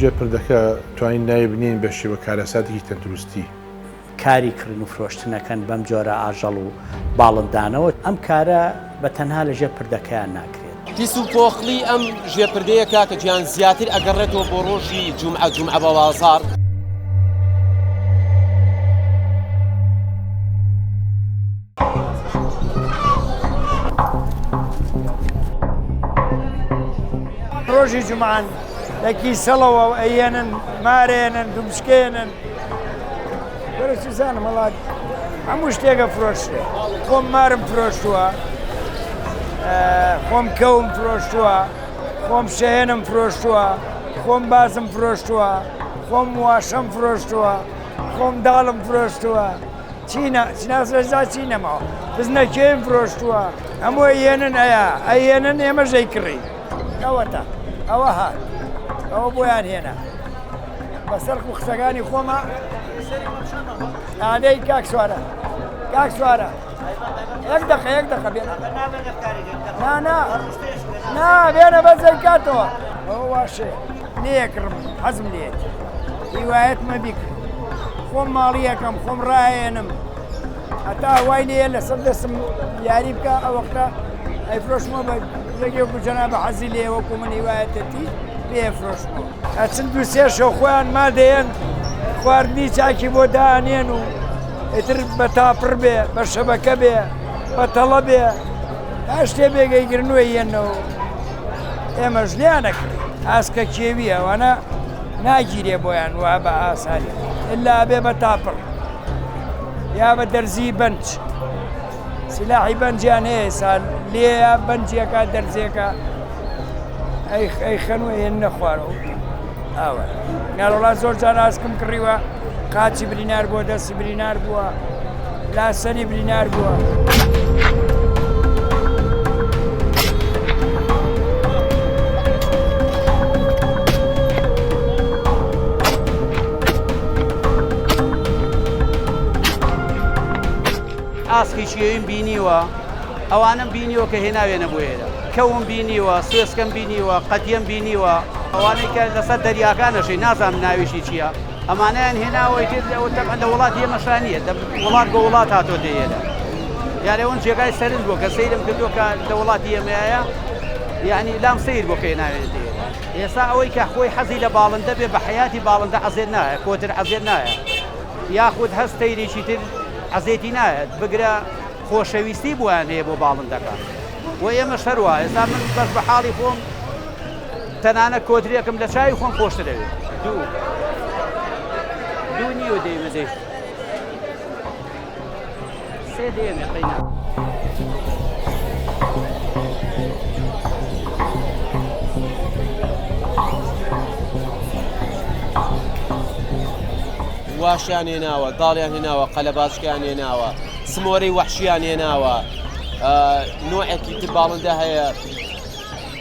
ژێر پردەکە توانین ناوی بنێین بە شێوە کارەساتێکی تەندروستی. کاری کڕین و فرۆشتنەکەن بەم جۆرە ئاژەڵ و باڵندانەوە، ئەم کارە بە تەنها لە ژێر پردەکەیان ناکرێت. پیس و پۆخڵی ئەم ژێپردەیە کاکە گیان زیاتر ئەگەڕێتەوە بۆ ڕۆژی جومعە جومعە بە بازاڕ. ڕۆژی جومعان لە کیسەڵەوە ئەیەنن مارێنن دومشکێنن وەرە چزانم وەڵا هەموو شتێکە فرۆشرێ خۆم مارم فرۆشتووە خۆم کەوم فرۆشتووە خۆم شەهێنم فرۆشتووە خۆم بازم فرۆشتووە خۆم واشەم فرۆشتووە خۆم داڵم فرۆشتووە چینە چناسرەزا چی نەماوە بزنە کێم فرۆشتووە هەموو ئەیێنن ئەیا ئەیێنن ئێمە ژەی کڕی ئەوەتە ئەوە هات ئەوە بۆیان هێنا بەسەر و قسەکانی خۆمە ئادەی کاک سوارە کاک سوارە یەک دقە یەک دقە بێنە نا نا نا بێنە بەزەی کاتەوە ئەوە واشێ لێکڕم حەزم لێت هیوایەتمە بیکڕم خۆم ماڵیەکەم خۆم ڕایەنم هەتا وای لێیە لەسەر دەستم یاری بکە ئەوەختە ئەیفرۆشمەوە بە یەکێک و جەنابە حەزی لێ وەکو من هیوایەتەتی پێ فرۆشمەوە ئەچن دوو سێ شەو خۆیان مادەیەن خواردنی چاکی بۆ دانێن و ئیتر بە تاپڕ بێ بە شەبەکە بێ بە تەڵە بێ هەر شتێ بێگەیگرن و ئەیەنەوە ئێمەش لیانەکرد ئاسکە کێویە ئەوانە ناگیرێ بۆیان وا بە ئاسانی ئللا بێ بە تاپڕ یا بە دەرزی بەنج سلاحی بەنجیان هەیە سال لێیە بەنجێکە دەرزێکە ئەی خەن و هێننە خوارەوە ئاوە ناڕۆڵا زۆر جار ئاسکم کڕیوە قاچی برینار بووە دەستی برینار بووە لاسەری برینار بووە. ئاسکی کێویم بینیوە ئەوانەم بینیوە کە هێناوێنە بۆ ئێرە کەوم بینیوە سوێسکەم بینیوە قەتیەم بینیوە ئەوانەی کە لەسەر دەریاکانەشی نازانم ناویشی چییە ئەمانەیان هێناوە ئیتر ئەوە تەبعەن لە وڵاتی ئێمەشا نییە لە وڵات بۆ وڵات هاتۆتە ئێرە یارێ ئەوەن جێگای سەرنج بووە کە سەیرم کردووە کە لە وڵاتی ئێمەیە یعنی لام سەیر بۆ کە هێناوێنێتە ئێرە ئێستا ئەوەی کە خۆی حەزی لە باڵندە بێ بە حەیاتی باڵندە عەزێت نایە کۆتر عەزێت نایە یاخود هەست تەیرێکی تر عەزێتی نایەت بگرە خۆشەویستی بۆیان هەیە بۆ باڵندەکان و ئێمەش هەروا ئێستا من بەس بە حاڵی خۆم تەنانەت کۆترێکم لە چاوی خۆم خۆشتر ئەوێ. دوو دوو نیوە دەیمە دەی سێ دەیەمێ قەینا. واشیان هێناوە داڵیان هێناوە قەلەباچکیان هێناوە سمۆرەی وەحشیان هێناوە نوعێکی تر باڵندە هەیە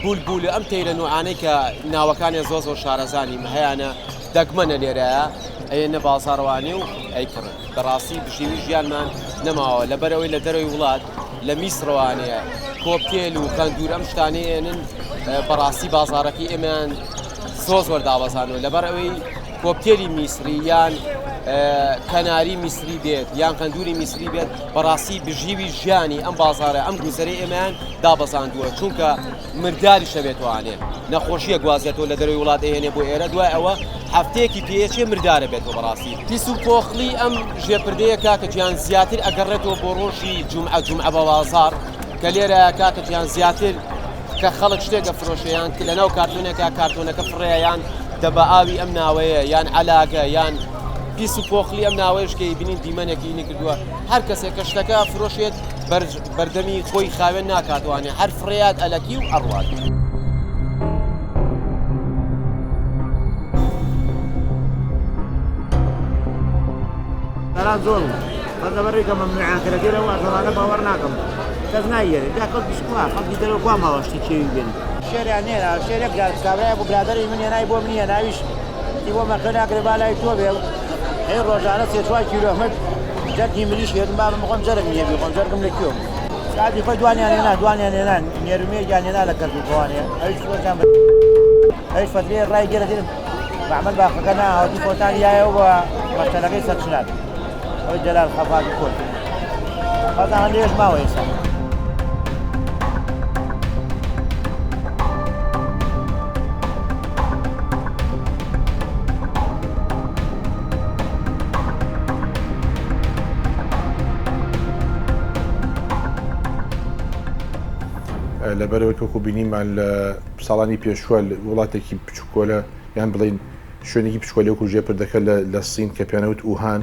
بولبول ئەم تەیرە نوعانەی کە ناوەکانیان زۆر زۆر شارەزا نیم هەیانە دەگمەنە لێرەیە ئەیەنە بازاڕەوانی و ئەیکڕن بەڕاستی بژێوی ژیانمان نەماوە لەبەرئەوەی لە دەرەوەی وڵات لە میسرەوانەیە کۆکتێل و قەندور ئەم شتانەی ئێنن بەڕاستی بازارەکەی ئێمەیان زۆر زۆر دابەزانەوە لەبەر ئەوەی کۆکتێلی میسری یان کەناری میسری بێت یان قەندوری میسری بێت بەڕاستی بژیوی ژیانی ئەم بازارە ئەم گوزەرەی ئێمەیان دابەزاندووە چونکە مرداریش نەبێتوانێ نەخۆشیە گوازێتەوە لە دەروی وڵات ئەهێنێ بۆ ئێرە دوای ئەوە هەفتەیەکی پێچێ مردارە بێتەوە بەڕاستی پیس و پۆخڵی ئەم ژێپردەیە کاکە گیان زیاتر ئەگەڕێتەوە بۆ ڕۆژی جومعە جومعە بە بازاڕ کە لێرە کاکە گیان زیاتر کە خەڵک شتێک ئەفرۆشێ یان لەناو کارتۆنێکا کارتۆنەکە فڕێ یان دەبە ئاوی ئەم ناوەیە یان عەلاگە یان پیس و پۆخلی ئەم ناوەیش کە بینین دیمەنێکی نکردووە هەر کەسێک کە شتەکە فرۆشێت بەردەمی خۆی خاوێن ناکاتوانێ هەر فڕێیات ئەلەکی و ئەڕوات. سەران زۆر بوو بەس لەبەر ئەوەی کە مەمنوعیان کرد لە دێرەوە ئاژەڵانە باوەڕ ناکەم کەس نایەرێ جا خەڵکیش کوا خەڵکی دەرەوە کوا ماوە شتی کێوی بێنی. شێریان نێنا شێرێک جار کابرایەک بوو برادەری من هێنای بۆ منی هێناویش وتی بۆ مەخێو ناکرێ با لای تۆ بێ هەی ڕۆژانە سێ چوار کیلۆ مت جەرگی مریشک هێتم بابم خۆم جەرگ نییە بیخۆم جەرگم لە کوێ بوو کاتی خۆی دوانیان هێنا دوانیان هێنا نێرومێکیان هێنا لە کەرکوکەوانێ ئەویش فرۆشیان بە ئەویش فەترەیە ڕای گەرە دێن. مەعمەل باخەکە نا هاوتی خۆتان یایەوە بە مەشتەلەکەی سەرچنار ئەوەی جەلال خەفاتی کۆن خەزان لێش ماوە ئێستا. لەبەرئەوەی وەکو بینیمان لە ساڵانی پێشووە وڵاتێکی بچوکۆلە یان بڵین شوێنێکی بچکۆلە وەکو ژێر پردەکە لە سین کە پێیانەوت ئوهان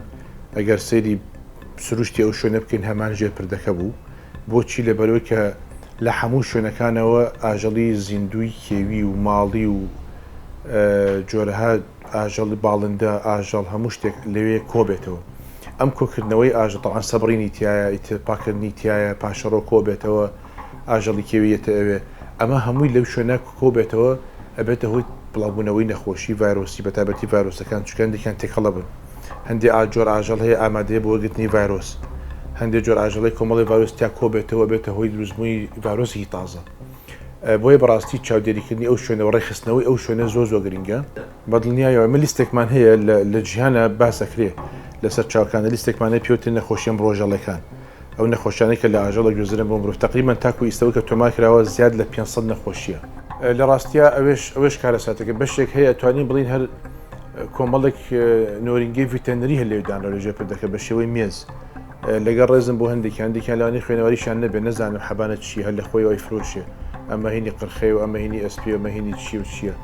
ئەگەر سەیری سروشتی ئەو شوێنە بکەین هەمان ژێر پردەکە بوو بۆچی لەبەرئەوەی کە لە هەموو شوێنەکانەوە ئاژەڵی زیندووی کێوی و ماڵی و جۆرەها ئاژەڵ باڵندە ئاژەڵ هەموو شتێک لەوێ کۆبێتەوە ئەم کۆکردنەوەی ئاژەڵ تەبعەن سەبڕینی تایە ئیتر پاکردنی تایە پاشەڕۆ کۆبێتەوە ئاژەڵی کێوی یەتە ئەوێ ئەمە هەمووی لەو شوێنە کۆبێتەوە ئەبێتە هۆی بڵاوبوونەوەی نەخۆشی ڤایرۆسی بەتایبەتی ڤایرۆسەکان چونکە هەندێکیان تێکەڵە بن هەندێ جۆر ئاژەڵ هەیە ئامادەیە بۆ وەرگرتنی ڤایرۆس هەندێ جۆر ئاژەڵی کۆمەڵی ڤایرۆس تیا کۆبێتەوە بێتە هۆی دروستبوونی ڤایرۆسێکی تازە بۆیە بەڕاستی چاودێریکردنی ئەو شوێنە و ڕێکخستنەوەی ئەو شوێنە زۆر زۆر گرنگە. بەدڵنیایەوە ئێمە لیستێکمان هەیە لە جیهانە باس ئەکرێ لەسەر چاوکانە لیستێکمان هەیە پێوترێ نەخۆشیە مرۆژەڵەکان ئەو نەخۆشیانەی کە لە ئاژەڵە گوێزرێن بۆ مرۆڤ تەقریبەن تاکو ئیستەوە کە تۆمار کراوە زیاد لە 500 نەخۆشیە. لە ڕاستیا ئەوێش ئەوێش کارەساتێکە بەشێک هەیە توانین بڵین هەر کۆمەڵێک نۆرینگەی ڤیتەنەری هەر لێ دانرا لە ژێر پردەکە بە شێوەی مێز لەگەڵ ڕێزم بۆ هەندێکیان هەندێکیان لەوانەیە خوێنەواریشیان نەبێ نەزانم حەبانە چییە هەر لە خۆیەوە ئەیفرۆشێ ئەمە هینی قرخەیە و ئەمە هینی ئەسپی و ئەمە هینی چی و چییە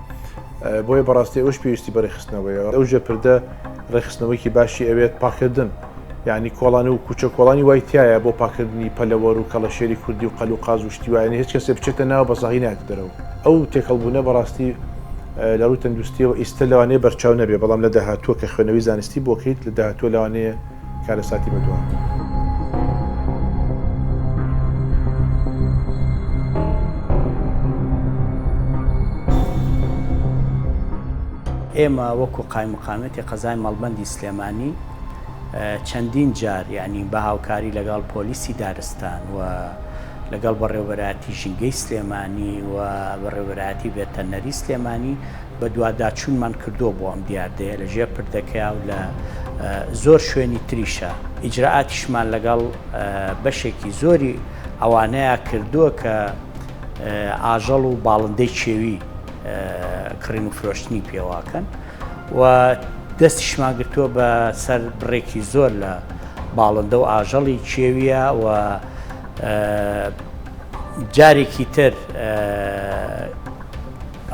بۆیە بەڕاستی ئەوش پێویستی بە ڕێکخستنەوەیە ئەو ژێرپردە ڕێکخستنەوەیکی باشی ئەوێت پاکردن یعنی کۆڵان و کوچە کۆڵانی وای تایە بۆ پاکردنی پەلەوەر و کەڵەشێری کوردی و قەل و قاز و شتی وایە هیچ کەسێ بچێتە ناو بە ساغی نایەتە دەرەوە ئەو تێکەڵبوونە بەڕاستی لە ڕووی تەندروستیەوە ئیستە لەوانەیە بەرچاو نەبێ بەڵام لە داهاتووە کە خوێنەوەی زانستی بۆ کەیت لە داهاتووە لەوانەیە کارەساتی بەدوا. ئێمە وەکو قایمقامیەتی قەزای مەڵبەندی سلێمانی چەندین جار یانی بە هاوکاری لەگەڵ پۆلیسی دارستان و لەگەڵ بەڕێوەبەرایەتی ژینگەی سلێمانی و بەڕێوەبەرایەتی ڤێتەرنەری سلێمانی بەدواداچوونمان کردووە بۆ ئەم دیاردەیە لە ژێر پردەکەیا و لە زۆر شوێنی تریشا. ئیجرائاتیشمان لەگەڵ بەشێکی زۆری ئەوانەیا کردووە کە ئاژەڵ و باڵندەی کێوی کڕین و فرۆشتنی پێواکەن و دەستیشمان گرتووە بە سەر بڕێکی زۆر لە باڵندە و ئاژەڵی کێویە و جارێکی تر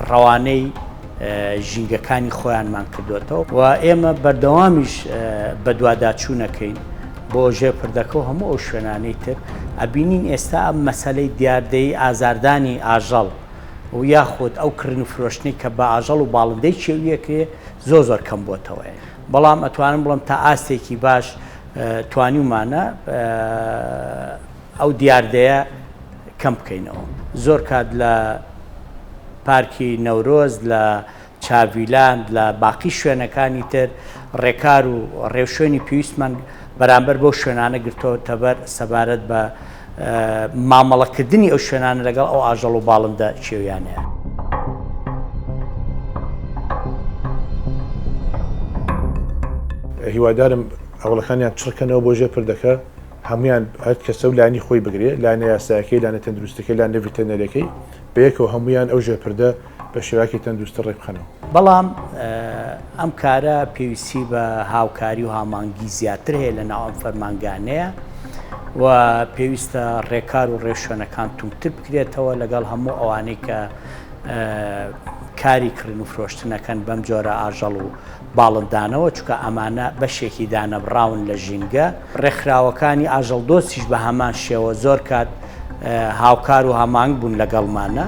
ڕەوانەی ژینگەکانی خۆیانمان کردوێتەوە و ئێمە بەردەوامیش بەدواداچوونەکەین بۆ ژێر پردەکە و هەموو ئەو شوێنانەی تر ئەبینین ئێستا ئەم مەسەلەی دیاردەی ئازاردانی ئاژەڵ و یاخود ئەو کڕین و فرۆشتنەی کە بە ئاژەڵ و باڵندەی کێوی ئەکرێ زۆر زۆر کەم بۆتەوە بەڵام ئەتوانم بڵێم تا ئاستێکی باش توانیومانە ئەو دیاردەیە کەم بکەینەوە. زۆر کات لە پارکی نەورۆز، لە چاڤیلاند، لە باقی شوێنەکانی تر ڕێکار و ڕێوشوێنی پێویستمان بەرامبەر بەو شوێنانە گرتۆتەبەر سەبارەت بە مامەڵەکردنی ئەو شوێنانە لەگەڵ ئەو ئاژەڵ و باڵندە کێویانەیە. هیوادارم هەوڵەکانیان چڕکەنەوە بۆ ژێر پردەکە هەموویان هەر کەسە و لایەنی خۆی بگرێ لایەنە یاسایەکەی لایەنە تەندروستەکەی لایەنە ڤیتەرنەریەکەی بەیەکەوە هەموویان ئەو ژێر پردە بە شێواکی تەندروستتر ڕێکبخەنەوە. بەڵام ئەم کارە پێویستی بە هاوکاری و هامانگی زیاتر هەیە لە ناو ئەم فەرمانگانەیە و پێویستە ڕێکار و ڕێوشوێنەکان توندتر بکرێتەوە لەگەڵ هەموو ئەوانەی کە کاری کڕین و فرۆشتنەکەن بەم جۆرە ئاژەڵ و باڵندانەوە، چونکە ئەمانە بەشێکی دانەبڕاون لە ژینگە. ڕێکخراوەکانی ئاژەڵدۆستیش بە هەمان شێوە زۆر کات هاوکار و هامانگ بوون لەگەڵمانە.